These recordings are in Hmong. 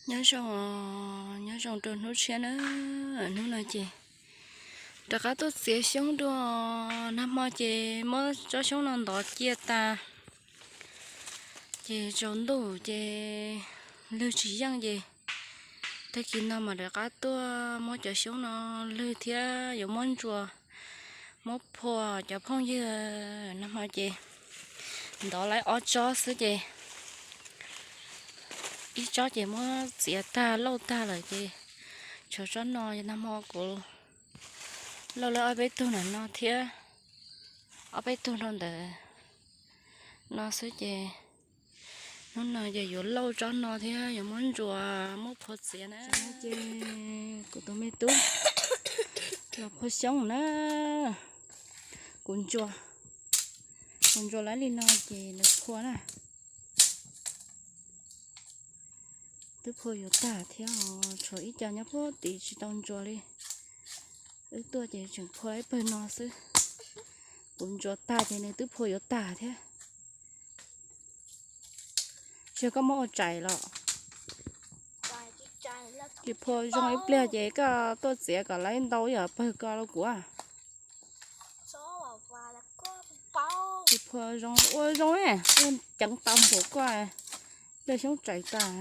Nyob zoo, nyob zoo rau hnub tshiab na. Hnub no ces rov qab tuaj txiav xyoob dua. Nag hmo ces muab tsob xyoob no ntov cia tas, ces tsaus ntuj ces lwg tsis yeej ces tag kis no mas rov qab tuaj muab cov xyoob no lwg thiab yuav muab ntsuas, muab phua cov phooj ywg. Nag hmo ces ntov lawv ob tsob xwb ces ib tsob ces muab txiav tag lauj tag lawm ces tshuav tsob no. Nag hmo kuv lauj lawv ob peb tug ntawm no thiab ob peb tug rau ntawm no xwb ces hnub no ces yuav lauj tsob no thiab yuav muab ntsuas muab phua txiav na. Ces kuv tus me tub los phua xyoob na. Kuv ntsuas, kuv ntsuas lawv li no ces nws phua na. Twb phua yuav tag thiab, tshuav ib co nyob puag tid tsis tau ntsuas li. Wb tuaj ces tseem phua ib pawg no xwb. Kuv ntsuas tag ces nws twb phua yuav tag thiab. Tsis yog koj muab ua tsais los? Tsis phua zoo ib pliag ces koj tuaj txiav kom lawv ntau ib yam pawg ko rau kuv. Tsis phua zoo, ua zoo, ua ceev tau npaum koj, yog xyoob tsais tag.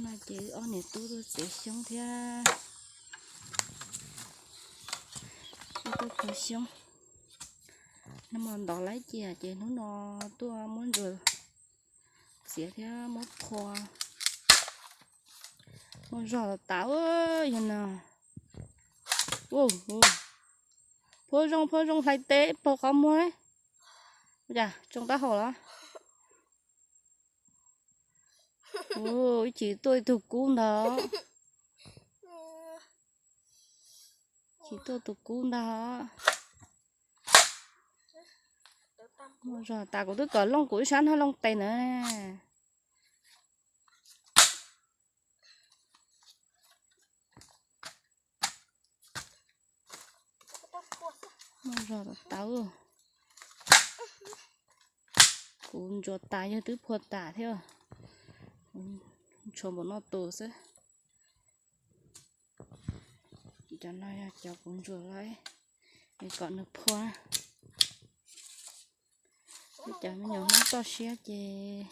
No ces ob niam tub tuaj txiav xyoob thiab. Tuaj phua xyoob. Nag hmo ntov lawv cia ces hnub no tuaj muab ntsuas txiav thiab muab phua. Muaj zog tas tas yog no. Phua zoo, phua zoo, hlais teb paug qhov muag. Ua cas tsoo taub hau los? Ib chim tuaj ib tug kub ntag. Chim tuaj tus kub ntag. Muaj zog tas, kuv twb kom looj kuv ib sab hnab looj tes na. Muaj zog tas tas. Kuv ntsuas tas yog twb phua tas thiab. Tshuav npaum no tus xwb. Cov no yog cov kuv ntsuas lawm es kom nws phua. Cov me nyuam Hmoob toj siab ces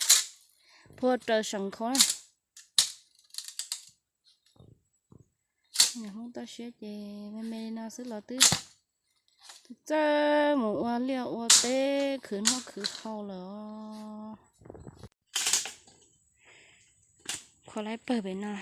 phua raws seem khau na. Me nyuam Hmoob toj siab ces me me li no xwb los twb, twb txawj mus ua liaj ua teb khwv noj khwv haus lawm. Kho lawm pawg pem no.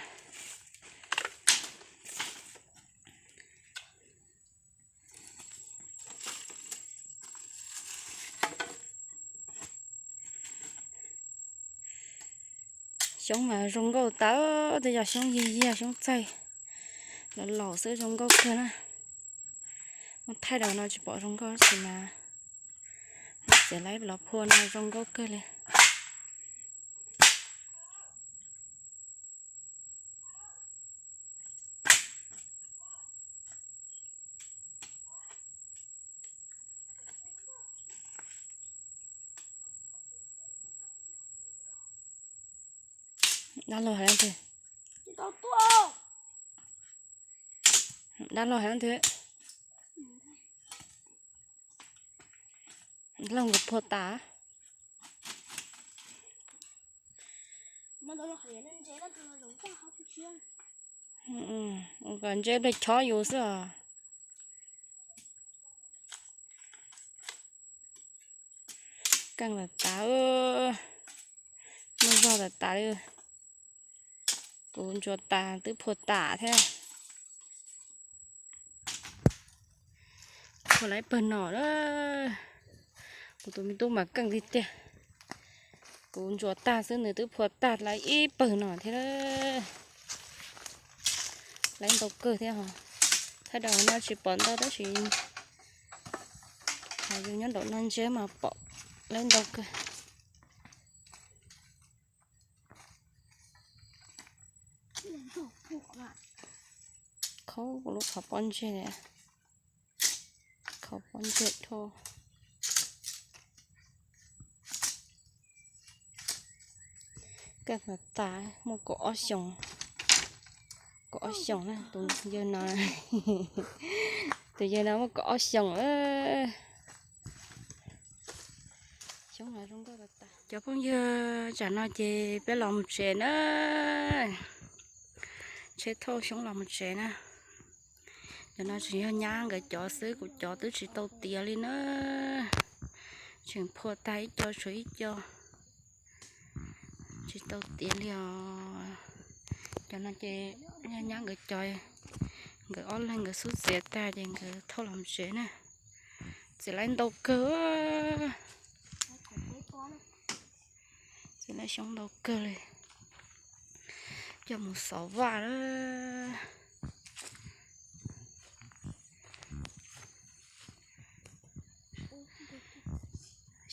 Xyoob mas zoo nkauj tas, tej yog xyoob yig yig, xyoob txaij los laus xwb zoo nkauj kawg na. Muab thaij daus no tsis pom zoo nkauj tab sis mas txiav lawv los phua no zoo nkauj kawg li. Dab laug hais leej twg? Dab laug hais leej twg? Dab laug nkawd phua tas. Kom ntseb pliag chob yus xwb os. Keej lawm tas, muaj zog lawm tas li. Kuv ntsuas tas twb phua tas thiab. Phua lawv ib pawg no na. Kuv tus me tub mas keej tiag tiag. Kuv ntsuas tag xwb nws twb phua tag lawv ib pawg no thiab. Lawv ntau kawg thiab os. Thaij daus no tsis pom ntau tab sis yus nyob nraum no ntsia mas pom lawv ntau kawg. Khaub kuv lub qhov pob ntseg, qhov pob ntseg dhau. Kaj tas tas, muaj kaum ob xyoos, kaum ob xyoos na, tus yawg no, tus yawg no muaj kaum ob xyoos. Cov phooj ywg, tsam no ces peb los mus tsev na, tsheb thauj xyoob los mus tsev na. Cov no tseem yog nyab nkawd cov xwb, kuv cov twb tsis tau tiav li na, tseem phua tag ib co tshuav ib co. Tsis tau tiav li os. Cov no ces yog nyab nkawd cov, nkawd ob leeg nkawd xub txiav tag ces nkawd thauj los tsev na. Txiav lawv ntau kawg, txiav lawv xyoob ntau kawg li, coj mus xov vaj lawm.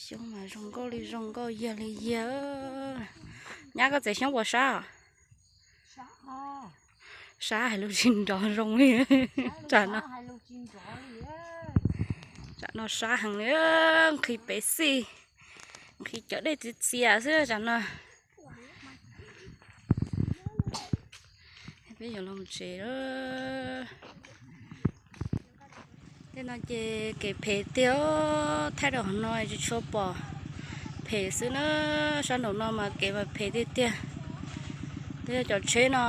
Xyoob mas zoo nkauj li zoo nkauj, yag li yag. Nyab, koj txiav xyoob puas sab os? Sab hais lus tsis nrov zoo li. Tsam no, tsam no sab heev li, nqhis pev xij, nqhis cov dej txias txias xwb tsam no. Peb yuav los tsev. Tej no ces kev phem tiag, thaij rau qhov no tsis tshua pom, phem xwb na. Sab nraum no mas kev mas phem tiag tiag. Twb yog cov tsheb no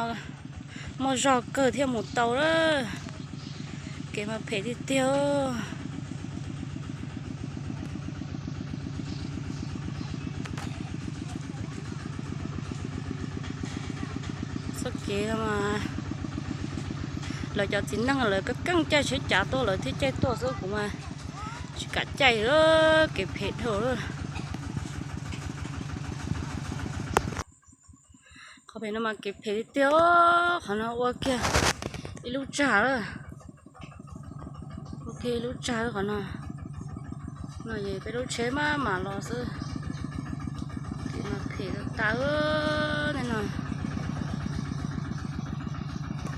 muaj zog kawg thiaj mus tau lawm, kev mas phem tiag tiag. Txoj kev no mas lawv cov txiv neej lawv keej keej caij tsheb cav tuaj lawv thiaj caij tuaj xwb, kuv mas tsis kam caij, kev phem dhau lawm. Qhov pem no mas kev phem tiag tiag, qhov no ua kiag ib lub tsag lawm. Ua kiag ib lub tsag lawm qhov no. No es peb lub tsheb maj mam los xwb. Kev mas phem tas tas nej no.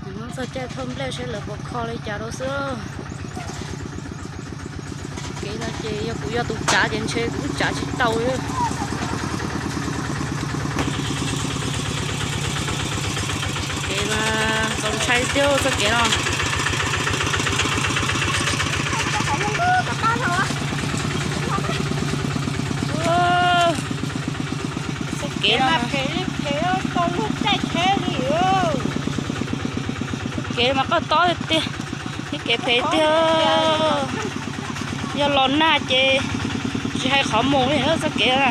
Hnub txog caij thauj nplej seb lawv puas kho li cas rau xwb. Kev no ces yog kuv yog tus tsav ces ntshe kuv twb tsav tsis tau li. Kev mas txaus ntshai tiag txoj kev no. Txoj kev no, kev mas qawj tob tiag tiag, kev phem tiag. Yog los nag ces tsis hais qhov mus li txoj kev.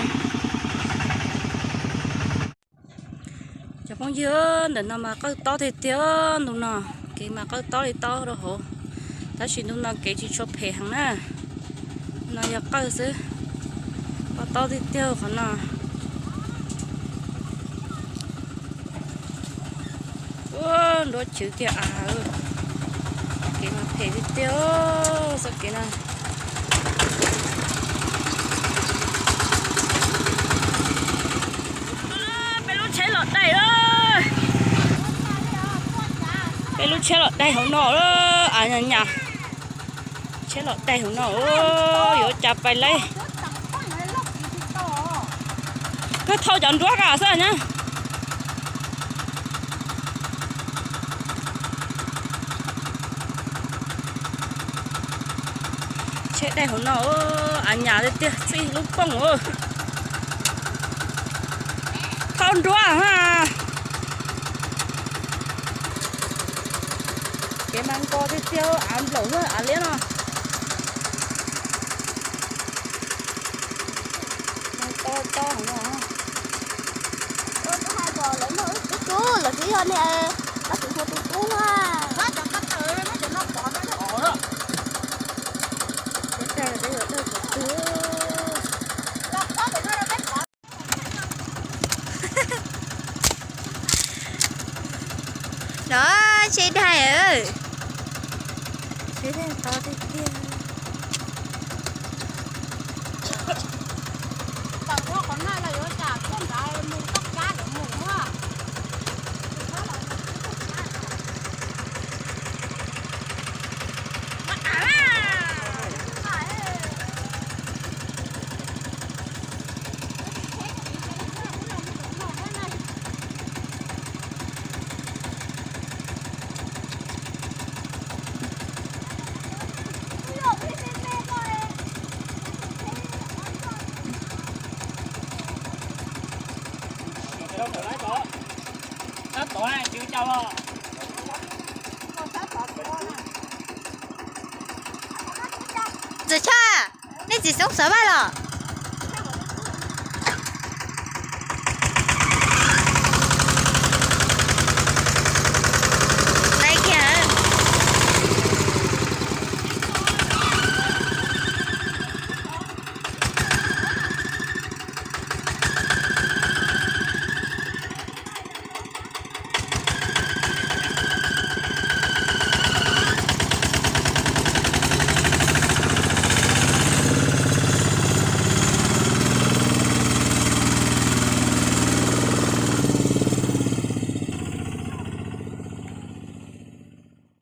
Cov phooj ywg, ntawm no mas qawj tob tiag tiag, ntu no kev mas qawj tob li tob rau hauv, tab sis ntu no kev tsis tshua phem heev na. No yog qawj xwb, qawj tob tiag tiag qhov no. Ua nruab chwv kiag av, kev mas phem tiag tiag txoj kev no. Peb lub tsheb los daig lawm. Peb lub tsheb los daig hauv no lawm, av nyas nyas. Tsheb los daig hauv no, yuav cas pais laib. Kawg thauj cov nruab kam xwb na. Tsheb daig hauv no, av nyas tiag tiag, txij lub pooj. Thauj nruab ha. Kev mas nkos tiag tiag, av nplaum xwb av liab no. Mas to to no. Tub tub, lawv twb yog niag, koj tsis hu tub tub na. No, tsheb daig, tsheb daig to tiag tiag. Txiv Tshaj, nej txiv Xyoob Xav Vaj los?